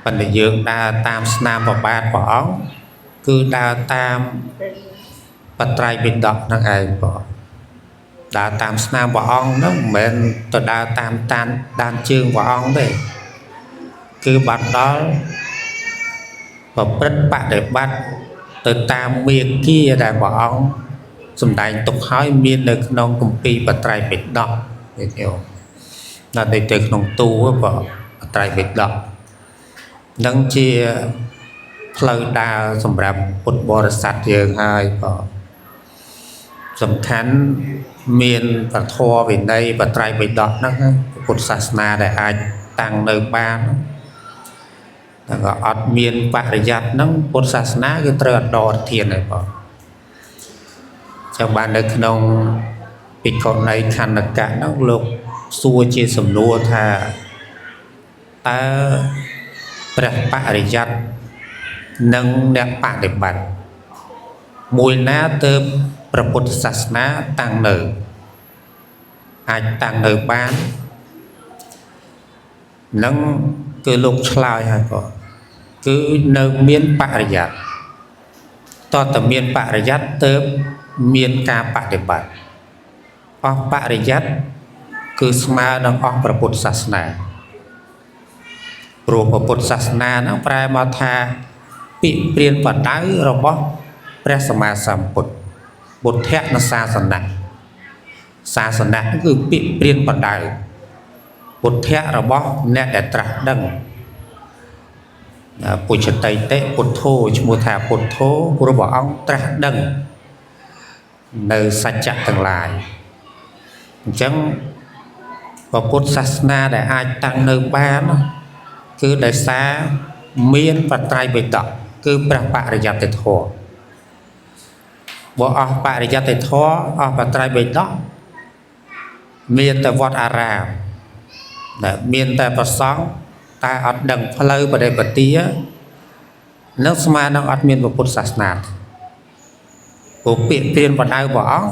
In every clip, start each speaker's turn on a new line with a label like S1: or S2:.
S1: ប៉ុន្តែយើងដើរតាមស្នាមប្របាទព្រះអង្គគឺដើរតាមបត្រៃបិដកហ្នឹងឯងបងដើរតាមស្នាមព្រះអង្គហ្នឹងមិនមែនទៅដើរតាមតានដានជើងព្រះអង្គទេគឺបានដល់ប្រព្រឹត្តបដិបត្តិទៅតាមមាគាដែលព្រះអង្គសម្ដែងទុកហើយមាននៅក្នុងគម្ពីរបត្រៃបិដកនេះទេណាស់ទៅក្នុងទូបងបត្រៃបិដកនឹងជាផ្លូវដើរសម្រាប់ពុទ្ធបរិស័ទយើងហើយបងសំខាន់មានពធវិន័យបត្រៃបិដកហ្នឹងពុទ្ធសាសនាដែលអាចតាំងនៅបានតែក៏អត់មានបរិយ័តហ្នឹងពុទ្ធសាសនាគឺត្រូវអដរធានហើយបងចឹងបាននៅក្នុងភិក្ខុនីខណ្ឌកៈហ្នឹងលោកសួរជាសំណួរថាតើព្រះបរិយ័តនិងអ្នកបដិបត្តិមួយណាទៅព្រះពុទ្ធសាសនាតាំងនៅអាចតាំងនៅបាននឹងគឺលោកឆ្លើយហើយបងគឺនៅមានបរិយ័តតើតមានបរិយ័តទៅមានការបដិបត្តិអស់បរិយ័តគឺស្មើនឹងអស់ព្រះពុទ្ធសាសនាព្រោះព្រះពុទ្ធសាសនាហ្នឹងប្រែមកថាពាក្យព្រានបដៅរបស់ព្រះសម្មាសម្ពុទ្ធពុទ្ធៈនសាសនៈសាសនៈគឺពាក្យព្រានបដៅពុទ្ធៈរបស់អ្នកដែលត្រាស់ដឹងពុជតិតិពុទ្ធោឈ្មោះថាពុទ្ធោព្រោះព្រះអង្គត្រាស់ដឹងនៅសច្ចៈទាំងឡាយអញ្ចឹងព្រះពុទ្ធសាសនាដែលអាចតាំងនៅបានគឺដោយសារមានបត្រៃបិដកគឺព្រះបរិយត្តិធម៌បើអស់បរិយត្តិធម៌អស់បត្រៃបិដកមានតែវត្តអារាមដែលមានតែប្រសង់តែអត់ដឹងផ្លូវបដិបទានឹងស្មើនឹងអត់មានពុទ្ធសាសនាព្រោះពាក្យព្រានបដៅព្រះអង្គ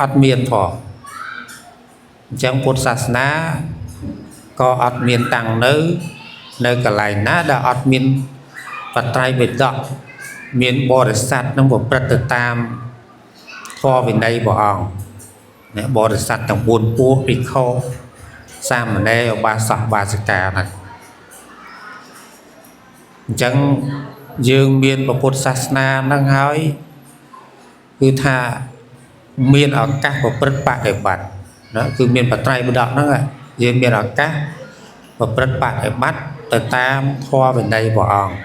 S1: អត់មានផងអញ្ចឹងពុទ្ធសាសនាក៏អត់មានតាំងនៅកន្លែងណាដែលអត់មានបត្រៃបិដកមានបរិស័ទនឹងប្រព្រឹត្តទៅតាមធម៌វិន័យព្រះអង្គអ្នកបរិស័ទទាំង4ពួកភិក្ខុសាមណេរឧបាសកបាសិកាហ្នឹងអញ្ចឹងយើងមានពុទ្ធសាសនាហ្នឹងហើយគឺថាមានឱកាសប្រព្រឹត្តបដិបត្តិណាគឺមានបត្រៃបិដកហ្នឹងយើងមានឱកាសប្រព្រឹត្តបដិបត្តិទៅតាមធម៌វិន័យព្រះអង្គ